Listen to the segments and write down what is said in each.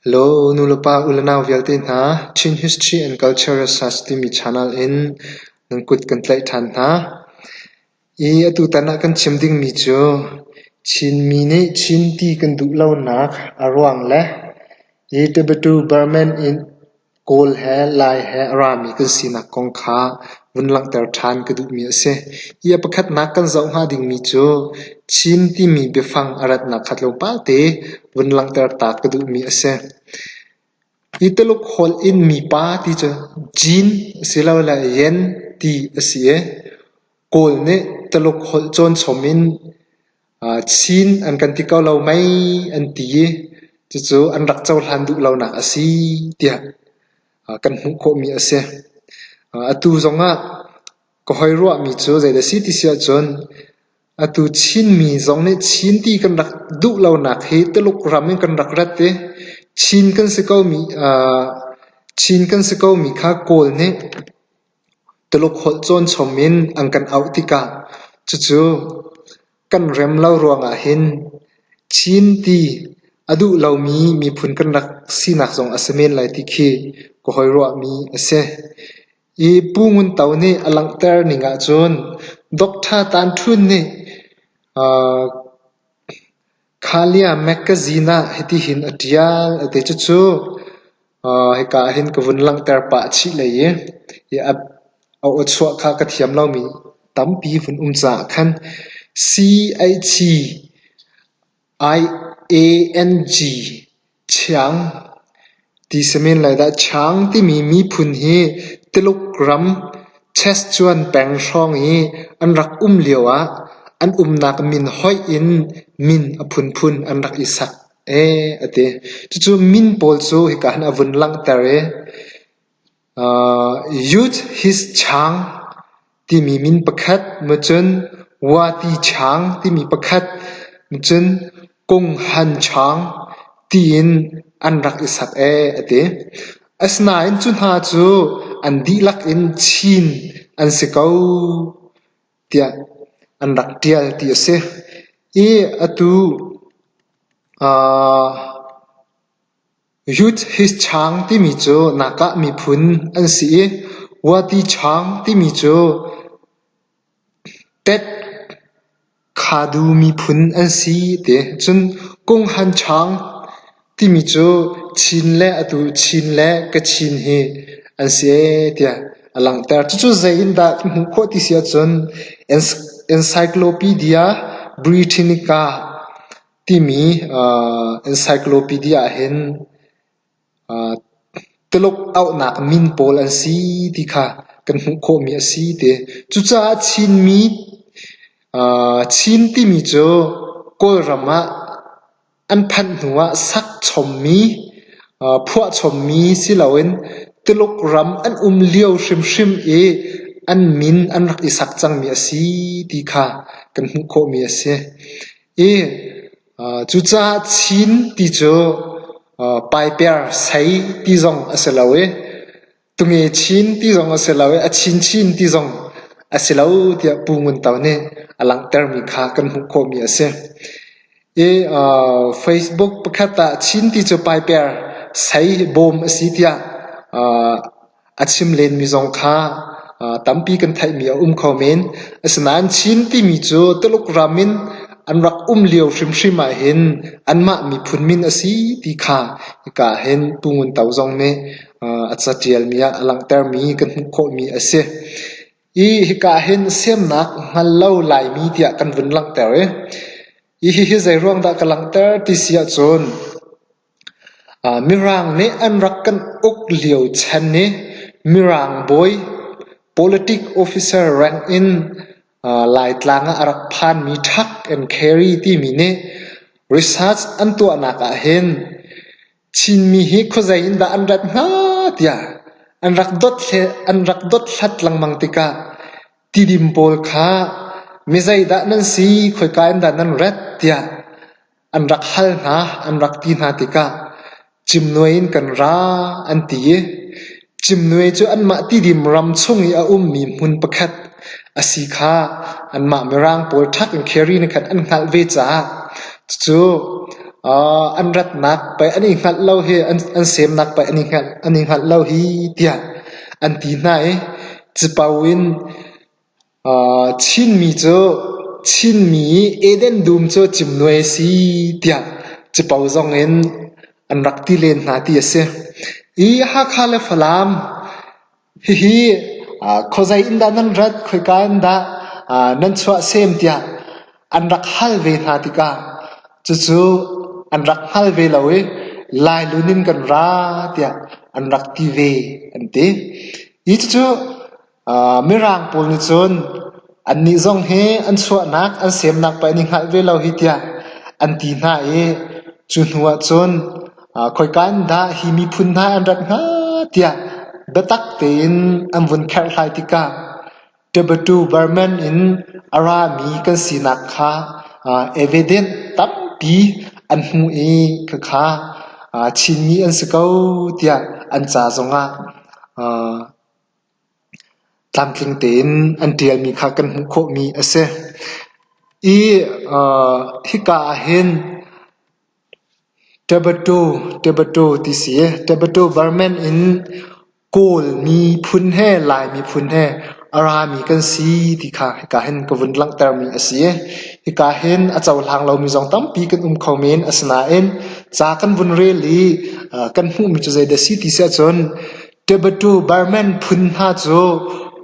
Hello nulepa ulenau vialte hna, Chin History and Culture Research timi channel in nan kut kan tlaih ṭhan hna. I atutan ah kan chim dingmi cu Chinmi nih Chin ti kan duh lonak a ruang le hi Tibetu Burman in Kawl he Lai he a rami kan sinak kong kha vun langhter ṭhan ka duhmi a si. Hi a pakhatnak kan zoh hnga dingmi cu Chin timi biafang a ratnak kha tlawmpal te vun langhter ta ka duhmi a si. Hi Tuluk holh in mipa ti cu Jin asilole Yen ti a si i Kawl nih Tuluk holh cawnchom in Chin an kan ti ko lo mei an ti i cucu an rak cohlan duh lonak a si tiah kan hmuh khawhmi a si. Atu zongah ka hoi ruahmi cu zeidah a si ti si ahcun atu Chinmi zong nih Chin ti kan rak duh lonak hi Tuluk ram in kan rak rat i Chin kan si komi Chin kan si komi kha Kawl nih Tuluk holh cawnchom in an kan auh tikah cucu kan rem lo ruangah hin Chin ti a duh lomi miphun kan rak sinak zong a si men lai ti khi ka hoi ruahmi a si. I Pu Ngun To nih a langhter ning ahcun Doctor Tan Htun nih Khalia mekazin ah hitihin a ṭial a ti. Cucu hika ahhin ka vun langhter pah chih lei i a awchuah kha ka thiam lomi tampi vun um caah khan C-H-I-A-N-G Chiang ti si men lai dah. Chiang timi miphun hi Tuluk ram Sichuan peng hrawng i an rak um lioah an umnak min hoih in min a phunphun an rak i sak ee a ti. Cucu min pawl cu hika hin a vun langhter i Youth His Chang timi min pakhat, cun Wati Chang timi pakhat, cun Kung Han Chang tiin an rak i sak ee a ti. Asinain cu hna cu an dihlak in Chin an si ko tiah an rak ṭial ti a si. I atu Youth His Chang timi cu Nakah miphun an si i Wati Chang timi cu Tet Khadu miphun an si ti. Cun Kung Han Chang timi cu Chin le atu Chin le Kachin hi an si ee tiah a langhter. Cucu zei in dah kan hmuh khawh ti si ahcun Encyclopedia Britannica timi encyclopedia ahhin Tuluk auhnak min pawl an si ti kha kan hmuh khawhmi a si ti. Cucaah Chinmi Chin timi cu Kawlram ah an phanh hnuah sak chommi, phuah chommi si loin Tuluk ram an um lio hrimhrim i an min an rak i sak cangmi a si ti kha kan hmuh khawhmi a si. I cucaah Chin ti cu paiper sei ti zong a si lo i tunge Chin ti zong a si lo i a chinchin ti zong a si lo tiah Pu Ngun To nih a langhtermi kha kan hmuh khawhmi a si. I Facebook pakhat ah Chin ti cu paiper sei bawm a si tiah A chim lenmi zong kha tampi kan theihmi a um kho men. Asinain Chin timi cu Tuluk ram in an rak um lio hrimhrim ahhin anmah miphun min a si ti kha hika hin Pu Ngun To zong nih a caṭialmi ah a langhtermi kan hmuh khawhmi a si. I hika hin semnak hngal lo Laimi tiah kan vun langhter i hihi zeiruang dah ka langhter ti si ahcun Mirang nih an rak kan uk lio chan i Mirang bawi politic officer rank in Laitlang ah a rak phanmi Tuck and Carry timi nih research an tuahnak ahhin Chinmi hi khuazei in dah an rat hnga tiah an rak dothlat lengmang tikah Tidim pawl kha mizeidah nan si, khoika in dah nan rat tiah An rak hal hna, an rak ti hna tikah cimnuai in kan ra an ti i cimnuai cu anmah Tidim ram chung i a ummi hmun pakhat a si kha anmah Mirang pawl ṭhak in Carry nih khan an hngalh ve caah cucu. An ratnak pei an i hngalh lo hi, an semnak pei an i hngalh lo hi tiah an ti hna i capo in Chinmi cu Chinmi i Eden dum cu cimnuai a si tiah capo zong in an rak ti len hna ti a si. I Hakha le Falam Hihi khuazei in dah nan rat, khoika in dah nan chuahsem tiah an rak hal ve hna tikah cucu an rak hngal ve lo i Lailun in kan ra tiah an rak ti ve an ti. Hi cucu Mirang pawl nih cun annih zong hi an chuahnak, an semnak pei an i hngalh ve lo hi tiah an ti hna i cu hnu ah cun Khoika in dah hi miphun hna an rat hnga tiah biatak tein an vun kherhhlai tikah Tibetu Burman in a rami kan sinak kha evidence tampi an hmuh i khakha Chinmi an si ko tiah an ca zongah tlamtling tein an ṭialmi kha kan hmuh khawhmi a si. I hika ahhin Tibeto ti si. Tibeto Burman in Kawl miphun he Lai miphun he a rami kan si ti kha hika hin ka vun langhtermi a si. Hika hin a cohlang lomi zong tampi kan um kho men. Asinain ca kan vun rel i kan hmuhmi cu zeidah a si ti si ahcun Tibeto Burman phun hna cu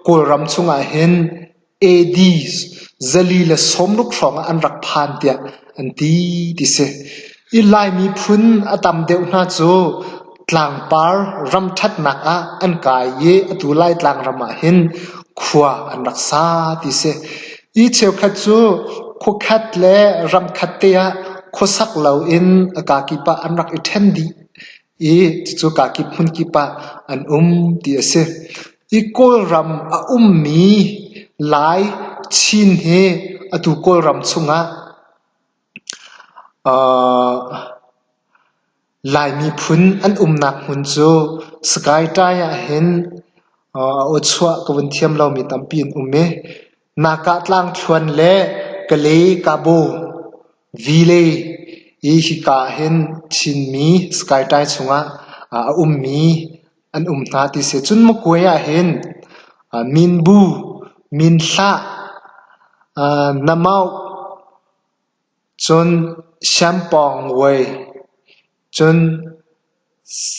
Kawlram chungah hin AD 460 hrawng ah an rak phan tiah an ti ti si. I Lai miphun a tam deuh hna cu tlangpar ram ṭhatnak ah an kai i atu Laitlang ram ah hin khua an rak sa ti si. I cheukhat cu khuakhat le ramkhat te ah khuasak loin a kakip ah an rak i ṭhen dih i cucu kakip hmunkip ah an um ti a si. Hi Kawlram a ummi Lai Chin hi atu Kawlram chungah Lai miphun an umnak hmun cu Skytai ahhin a awchuah ka vun thiam lomi tampi an um i Nakah tlangthluan le Kalay Kabaw Vile i hika ahhin Chinmi Skytai chungah a ummi an um hna ti si. Cun Makuai ahhin Minbu, Minhlah, Namauh, cun Siampawngwai, cun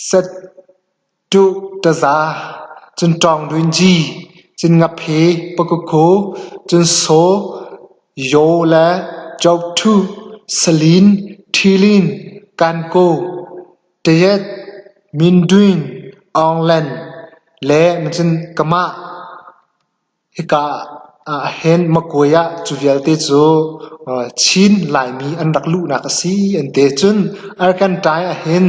Settuh Taza, cun Ṭawngdunci, cun Ngaphe, Pakukhu, cun Saw, Yaw le Chokhthu, Salin, Ṭhilin, Kankaw, Tayet, Mindwin, Aunglan le cun Kamah hika ahhin Makuai ah cu vialte cu Chin Laimi an rak luhnak a si an ti. Cun Arkantai ahhin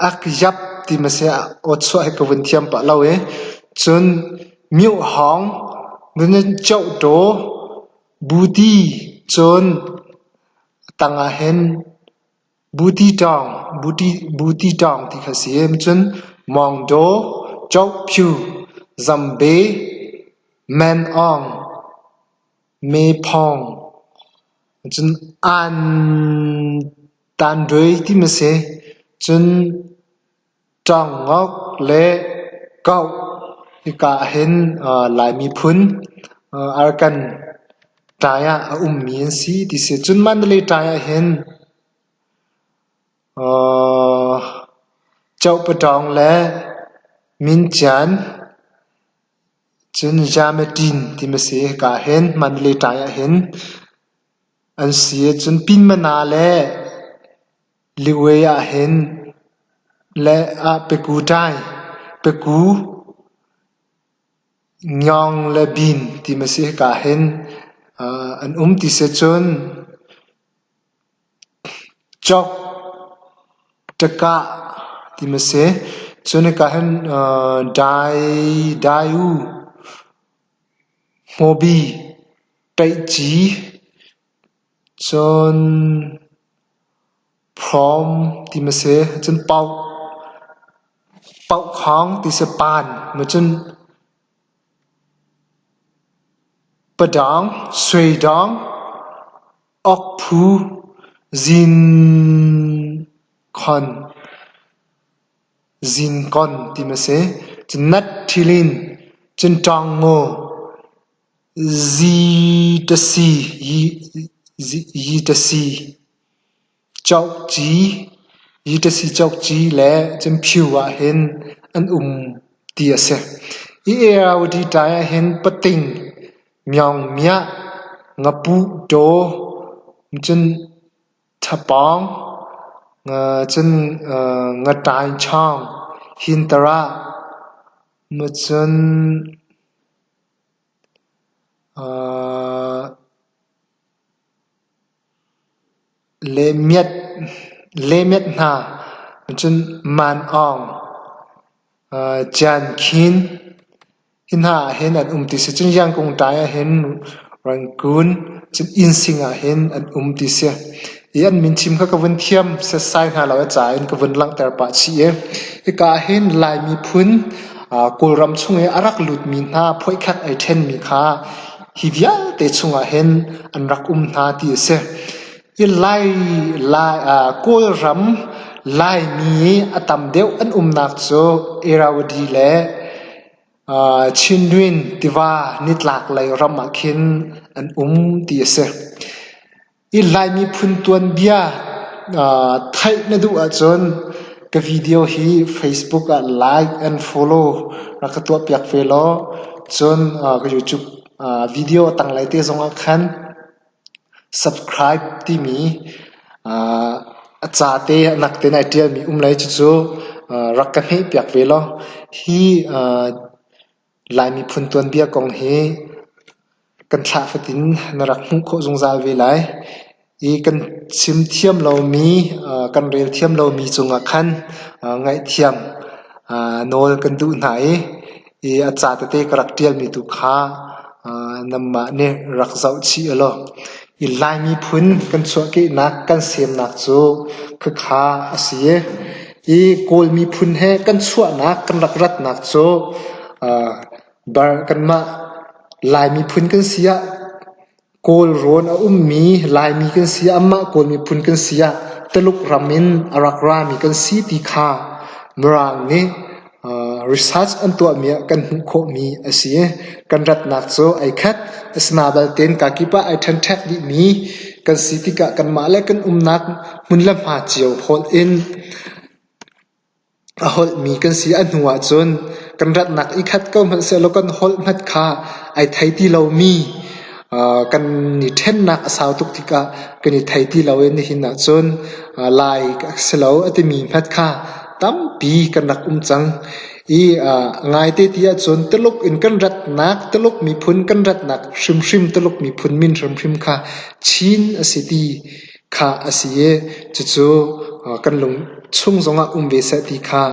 Akyap ti ma si awchuah hi ka vun thiam pah lo i cun Myohawng, Ciohtaw, Buti cun tang ahhin Buti ṭawng ti kha a si. Cun Mawngdaw, Cokphyu, Zambe, Manawng, Mephawng, cun Antanduai timi a si. Cun Ṭawngngok le Kauh hika ahhin Lai miphun Arakan ṭai ah a ummi an si ti si. Cun Mandalay ṭai ahhin Cohpaṭawng le Mincian cun Yamatin timi a si. Hika ahhin Mandalay ṭai ahhin an si. Cun Pinmana le Liwei ahhin le ah Peku ṭai, Peku Ngyawng le Bin timi a si. Hika ahhin an um ti si cun Cawk ṭakah timi a si. Cun hika hin Dai Daiu Hmawbi Ṭaihci cun Phawm timi a si. Cun Pauh Pauhkhawng ti si Pan cun Padawng Suidawng Awkphu. Zinkhon Zinkon timi a si. Cun Nat Ṭhilin, cun Ṭawngngaw, Zitasi, Yitasi, Caukci, Yitasi Caukci le cun Phyu ah hin an um ti a si. Hi Irrawaddy ṭai ah hin pating, myaungmiah, ngapuh taw, cun Ṭhapawng, cun ngaṭaingchawng, hintarah, cun lehmiat hna, cun manawng. Ciankhin hi hna ah hin an um ti si. Cun Yangkung ṭai ah hin Rangoon, cun Innsing ah hin an um ti si. Hi an min chim kha ka vun thiam setsai hna lo i ca in ka vun langhter pah chih i hika ah hin Lai miphun Kawlram chung i a rak lutmi hna phuaikhat ai ṭhenmi kha hi vialte chungah hin an rak um hna ti a si. Hi Lai, Lai, Kawlram Laimi a tam deuh an umnak cu Irrawaddy le Chindwin tiva nitlaklei ram ah khin an um ti a si. Hi Lai miphun tuanbia theih na duh ahcun ka video hi Facebook ah like and follow rak ka tuahpiak ve law cun ka YouTube video a tanglei te zongah khan Subscribe timi a ca te a nak tein ai ṭialmi um lai cucu rak ka hmehpiak ve law hi Lai miphun tuanbia kong hi kan thlah fatin na rak hmuh khawh zungzal ve lai. I kan chim thiam lomi, kan rel thiam lomi cungah khan ngaihthiam nawl kan duh hna i i a ca tete ka rak ṭialmi tu kha nanmah nih rak zoh chih u law i Lai miphun kan chuahkehnak kan semnak cu khakha a si i i Kawl miphun he kan chuahnak kan rak ratnak cu kanmah Lai miphun kan si ah Kawlrawn a ummi Laimi kan si ah, anmah Kawl miphun kan si ah Tuluk ram in a rak rami kan si ti kha Mirang nih research an tuahmi ah kan hmuh khawhmi a si i kan ratnak cu ai khat. Asinain baltein kakip ah ai ṭhenṭhek dihmi kan si tikah kanmah le kan umnak hmun le hma cio holh in A holhmi kan si. A hnu ahcun kan ratnak i khat ko hmanh sehlaw kan holh hmanh kha ai thei ti lomi kan i ṭhennak a sau tuk tikah kan i thei ti lo i nihin ahcun Lai ka si lo a timi hmanh kha tampi kan rak um cang. I ngaite ti ahcun Tuluk in kan ratnak, Tuluk miphun kan ratnak hrimhrim, Tuluk miphun min hrimhrim kha Chin a si ti kha a si i cucu kan lung chung zongah um ve seh ti kha.